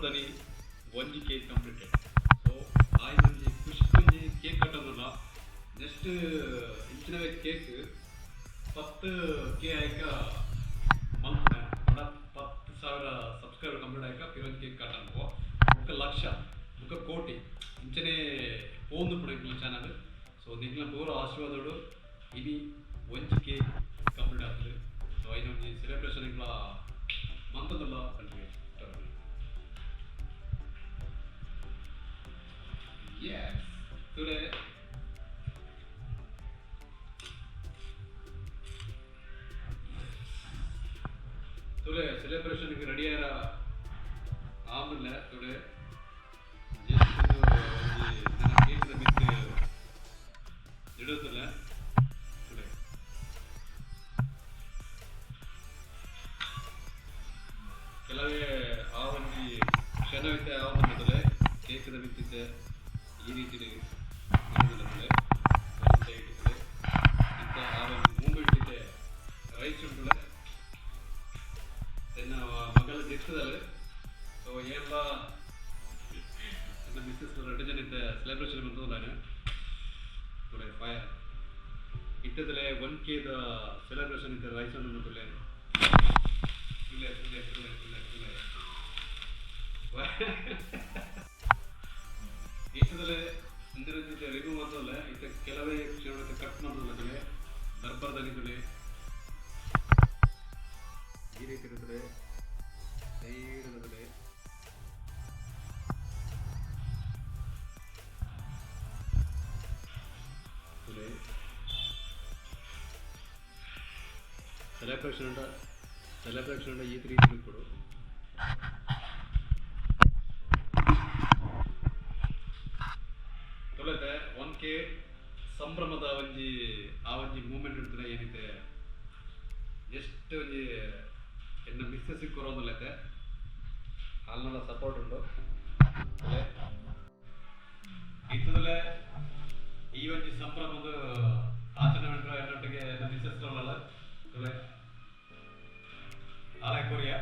ದರ್ಬರ್ದನಿ ಒಂಜಿ cake completed. So ಆಯ್ನೊಂಜಿ ಖುಷಿ ಒಂಜಿ ಕೇಕ್ ಕಟ್ಟೋದಲ್ಲ. ನೆಕ್ಸ್ಟ್ ಇಂಚಿನವೇ ಕೇಕ್ 10 ಕೆ ಆಯ್ಕ ಮಲ್ಪುನೆ ಪಂಡ 10,000 ಸಬ್ಸ್ಕ್ರೈಬರ್ ಕಂಪ್ಲೀಟ್ ಆಯ್ಕ ಪಿರೊಂಜಿ ಕೇಕ್ ಕಟ್ಟನ್ಪೋ. ಬೊಕ್ಕ ಲಕ್ಷ, ಬೊಕ್ಕ ಕೋಟಿ, ಇಂಚನೆ ಪೋಂದು ಪುಣ ಎಂಕ್ಲ ಚಾನಲ್. ಸೊ ನಿಕ್ಲ ಪೂರ ಆಶೀರ್ವಾದಡು ಇನಿ ಒಂಜಿ ಕೇಕ್ ಕಂಪ್ಲೀಟ್ ಆತುಂಡು. ಸೊ ಐನೊಂಜಿ ಸೆಲೆಬ್ರೇಷನ್ ಎಂಕ್ಲ ಮಂತೊಂದುಲ್ಲ ಪಂಡ್ರೆ. Yes. Today today celebration ready ಆರ ಆಮೇಲೆ ಟುಡೇ ಜಸ್ಟ್ ಒಂಜಿ ನನ್ನ ಕೇಕ್ದ ಮಿತ್ತ್ ಇಡೋದಿಲ್ಲ ಟುಡೇ. ಕೆಲವೇ ಆ ಒಂಜಿ ಕ್ಷಣವಿತ್ತೆ ಆ ಒಂದು ಕೇಕ್ದ ಮಿತ್ತಿದ್ದೆ ಈ ರೀತಿ ಇಡುದಿಲ್ಲ. ಒಂದು ಸೈಡ್ ಇಂಥ ಆ ಒಂದು ಮೂಮೆಂಟ್ ಇದೆ ರೈಸ್ ಉಂಟುಲೆ ಎನ್ನ ಮಗಳ ದಿಕ್ಕದಲ್ಲ. ಸೊ ಏನೆಲ್ಲ ನನ್ನ ಮಿಸ್ಸಸ್ ಎರಡು ಜನ ಇದ್ದ ಸೆಲೆಬ್ರೇಷನ್ ಬಂತಲ್ಲ. ತುಲೆ ಫೈರ್ ಇಟ್ಟದಲೆ 1Kದ ಸೆಲೆಬ್ರೇಷನ್ ಇದ್ದ ರೈಸ್ ಅನ್ನು ತುಲೆ ತುಲೆ ತುಲೆ ತುಲೆ ತುಲೆ ತುಲೆ ಇಟ್ಟದಲೆ ಇಂದಿನ ರಿವ್ಯೂ ಮಾತ್ರಲ್ಲ. ಇತ್ತ ಕೆಲವೇ ಕ್ಷಣ ಕಟ್ ಮಾಡೋದಲ್ಲ ತುಲೆ ದರ್ಬಾರ್ದಲ್ಲಿ ತುಲೆ ಈ ರೀತಿ ಇರುತ್ತದೆ ಸೈಡ್ ತುಲೆ. ಸೆಲೆಬ್ರೇಷನ್ ಉಂಟ, ಸೆಲೆಬ್ರೇಷನ್ ಉಂಟ ಈ ರೀತಿ ಕೊಡು. ತೊಲೆತೆ 1K ಸಂಭ್ರಮದ ಒಂಜಿ ಆ ಒಂಜಿ ಮೂಮೆಂಟ್ ಇರ್ತದೆ. ಏನಿದೆ ಎಷ್ಟು ಒಂಜಿ ಎನ್ನ ಮಿಸ್ಸಸ್ ಕೊರೋದಲ್ಲೈತೆ ಅಲ್ನೆಲ್ಲ ಸಪೋರ್ಟ್ ಉಂಟು. ಇತ್ತದಲ್ಲೇ ಈ ಒಂಜಿ ಸಂಭ್ರಮದ ಆಚರಣೆ ಉಂಟು ಎನ್ನೊಟ್ಟಿಗೆ ಎನ್ನ ಮಿಸ್ಸಸ್ ತುಲೆ ಆಲಯ Korea.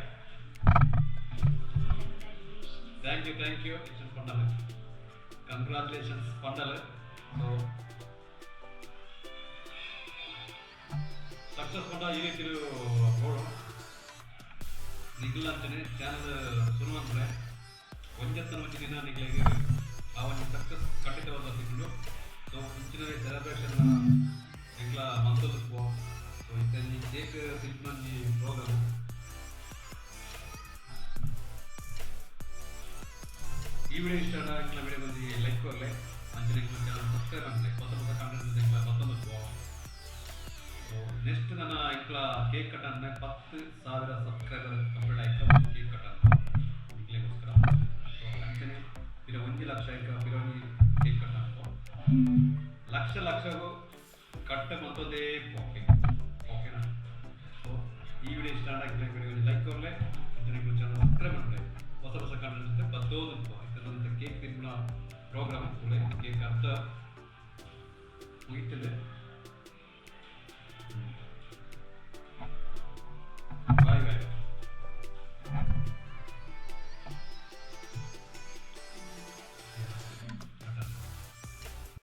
Thank you, thank you ಪಂಡಲ್, congratulations ಪಂಡಲ್. So success ಪಂಡ ಈ ರೀತಿ ಬೋಡು ನಿಗ್ಲ ಅಂಚನೆ ಚಾನಲ್ ಶುರು ಅಂದ್ರೆ ಒಂಜತ್ತನ ಒಂಜಿ ದಿನ ನಿಗ್ಲಿಗೆ ಆ ಒಂದು ಸಕ್ಸಸ್ ಖಂಡಿತವಾದ ಸಿಕ್ಕುಂಡು. ಸೊ ಇಂಚಿನ ಸೆಲೆಬ್ರೇಷನ್ ನಿಗ್ಲ ಮಂತೊಂದು. ಸೊ ಇತ್ತೆ ಕೇಕ್ ತಿನ್ಪುನ ಪ್ರೋಗ್ರಾಮ್. ಈ ವಿಡಿಯೋ ಇಷ್ಟ ಆಡ ಎಂಕ್ಲ ವಿಡಿಯೋ ಒಂಜಿ ಲೈಕ್ ಕೊರ್ಲೆ. ಅಂಚನೆ ಎಂಕ್ಲ ಚಾನಲ್ ಸಬ್ಸ್ಕ್ರೈಬ್ ಮಲ್ಪುಲೆ. ಹೊಸ ಹೊಸ ಕಂಟೆಂಟ್ ಎಂಕ್ಲ ಬತ್ತೊಂದು. ಸೊ ನೆಕ್ಸ್ಟ್ ನನ್ನ ಎಂಕ್ಲ ಕೇಕ್ ಕಟ್ 10,000 ಸಬ್ಸ್ಕ್ರೈಬರ್ ಕಂಪ್ಲೀಟ್ ಆಯ್ತು ಕೇಕ್ ಕಟ್ ನಿಕ್ಲೆಗೋಸ್ಕರ. ಸೊ ಅಂಚನೆ ಪಿರ 1 ಲಕ್ಷ ಆಯ್ಕ ಪಿರ ಒಂಜಿ ಕೇಕ್ ಕಟ್. ಲಕ್ಷ ಲಕ್ಷಗೂ ಕಟ್ಟ ಮಂತೊಂದೇ. ಓಕೆ, ಓಕೆನಾ? ಸೊ ಈ ವಿಡಿಯೋ ಇಷ್ಟ ಆಡ ಎಂಕ್ಲ ವಿಡಿಯೋ ಒಂಜಿ ಲೈಕ್ ಕೊರ್ಲೆ. ಅಂಚನೆ ಎಂಕ್ಲ ಚಾನಲ್ ಸಬ್ಸ್ಕ್ರೈಬ್ ಮಲ್ಪುಲೆ. ಹೊಸ ಹೊಸ ಕಂಟೆಂಟ್ ಜೊತೆ ಬತ್ತೊಂದು. ಇತ್ತದಂತ ಕೇಕ್ ತಿನ್ಪುನ ಪ್ರೋಗ್ರಾಮ್. ಕೇಕ್ ಅರ್ಧ ಮುಗಿತದೆ.